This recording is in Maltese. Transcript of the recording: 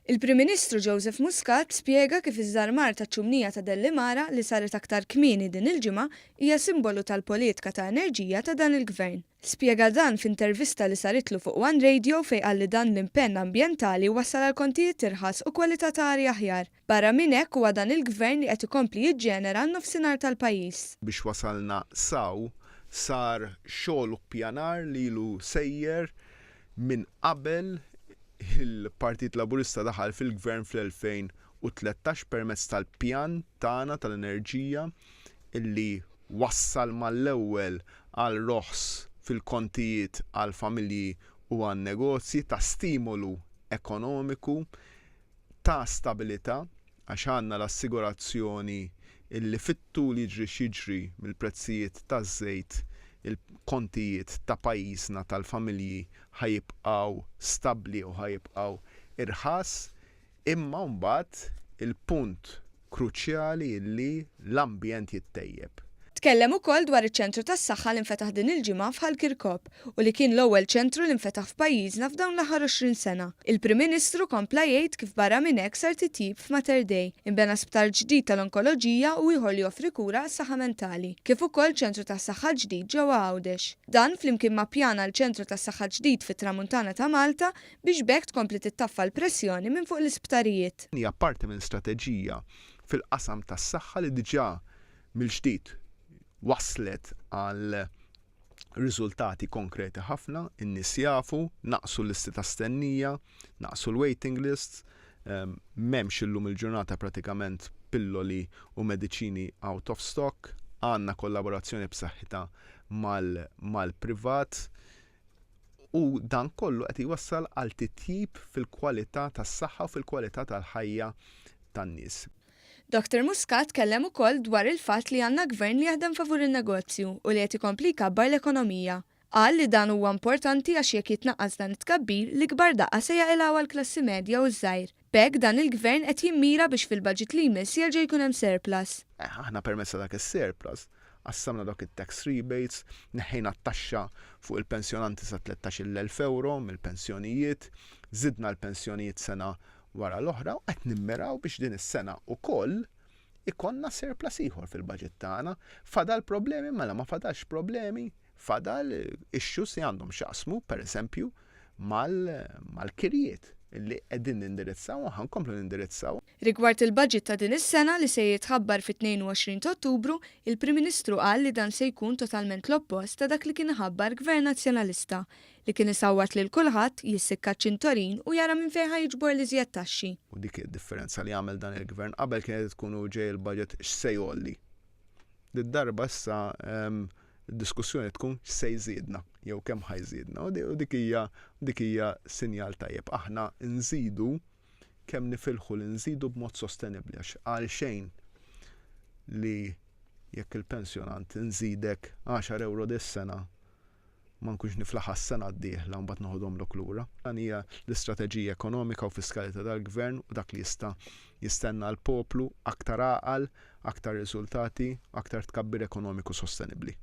Il-Prim Ministru Joseph Muscat spjega kif iż-żarmar taċ-ċumnija ta' Dellimara li saret aktar kmieni din il-ġimgħa hija simbolu tal-politka ta' enerġija ta' dan il-Gvern. Spjega dan f'intervista li saritlu fuq One Radio fejn qal li dan l-impenn ambjentali wassal għal kontijiet irħas u kwalità ta' arja aħjar. Barra minn hekk huwa dan il-Gvern li qed ikompli jiġġenera n-nofsinhar tal-pajjiż. Biex wasalna s'hawn sar xogħol u ppjanar li ilu sejjer minn qabel il-Partit Laburista daħal fil-Gvern fl-2013 permezz tal-pjan tagħna tal-enerġija illi wassal mal-ewwel għal roħs fil-kontijiet għall-familji u għan-negozji, ta stimolu ekonomiku, ta stabilità għax għandna l-assigurazzjoni illi fit-tul jiġri x'jiġri mill-prezzijiet taż-żejt il-kontijiet ta' pajjiżna tal-familji ħa jibqgħu stabbli u ħa jibqgħu irħas imma mbagħad il-punt kruċjali illi l-ambjent jittejjeb. Tkellem ukoll dwar iċ-ċentru tas-saħħa li nfetaħ din il-ġimgħa f'Ħal Kirkop u li kien l-ewwel ċentru li nfetaħ f'pajjiżna f'dawn l-aħħar 20 sena. Il-Prim Ministru kompla jgħid kif barra minn hekk sar titjib f'Mater Dei, inbena sptar ġdid tal-onkoloġija u ieħor li joffri kura għas-saħħa mentali, kif ukoll ċentru tas-saħħa ġdid ġewwa Għawdex. Dan flimkien ma' pjan għal ċentru tas-saħħa ġdid fit-Tramuntana ta' Malta biex b'hekk tkompli tittaffa l-pressjoni minn fuq l-isptarijiet. Hija parti minn strateġija fil-qasam tas-saħħa li diġà mill-ġdid wasslet għal riżultati konkreti ħafna, in-nies jafu, naqsu l-listi ta' stennija, naqsu l-waiting lists, m'hemmx illum il-ġurnata pratikament pilloli u mediċini out of stock, għandna kollaborazzjoni b'saħħitha mal-privat u dan kollu qed jwassal għal titjib fil-kwalità tas-saħħa u fil-kwalità tal-ħajja tan-nies. Dottor Muscat tkellem ukoll dwar il-fatt li għandna Gvern li jaħdem favur in-negozju u li qed ikompli jkabbar l-ekonomija. Qal li dan huwa importanti għax jekk jitnaqqas dan it-tkabbir, l-ikbar daqqa se jaqilgħuha l-klassi medja u ż-żgħir. B'hekk dan il-Gvern qed jimmira biex fil-budget li jmiss jerġa' jkun hemm surplus. Aħna permezz ta' dak is-surplus qassamna dawk it-tax rebates, neħħejna t-taxxa fuq il-pensjonanti sa 13,000 ewro mill-pensjonijiet, żidna l-pensjonijiet sena wara l-oħra u qed nimmiraw biex din is-sena wkoll ikollna surplus ieħor fil-budget tagħna. Fadal problemi? Mela ma fadalx problemi, fadal issues li għandhom x'jaqsmu pereżempju mal-kirjiet li qegħdin nindirizzaw u ħa nkomplu nindirizzaw. Rigward il-budget ta' din is-sena li se jitħabbar fit-22 ta' Ottubru, il-Prim Ministru qal li dan se jkun totalment l-oppost ta' dak li kien iħabbar Gvern Nazzjonalista, li kien isawwat lil kulħadd, jissikka ċ-ċintorin u jara minn fejn ħa jiġbor l-iżjed taxxi. U dik hi d-differenza li għamel dan il-Gvern. Qabel kienet tkun hu ġej il-budget x'se jgħolli. Did-darba issa d-diskussjoni tkun x'se jżidna jew kemm ħa jżidna. U dik hija dik hija sinjal tajjeb. Aħna nżidu kemm nifilħu li nżidu b'mod sostenibbli għax għalxejn li jekk il-pensjonant nżidek 10 ewro dis-sena ma nkunx niflaħ għas-sena d-dieħla u mbagħad noħodhomlok lura. Dan hija l-istrateġija ekonomika u fiskali ta' dal-Gvern u dak li jista' jistenna l-poplu, aktar għaqal, aktar riżultati, aktar tkabbir ekonomiku sostenibbli.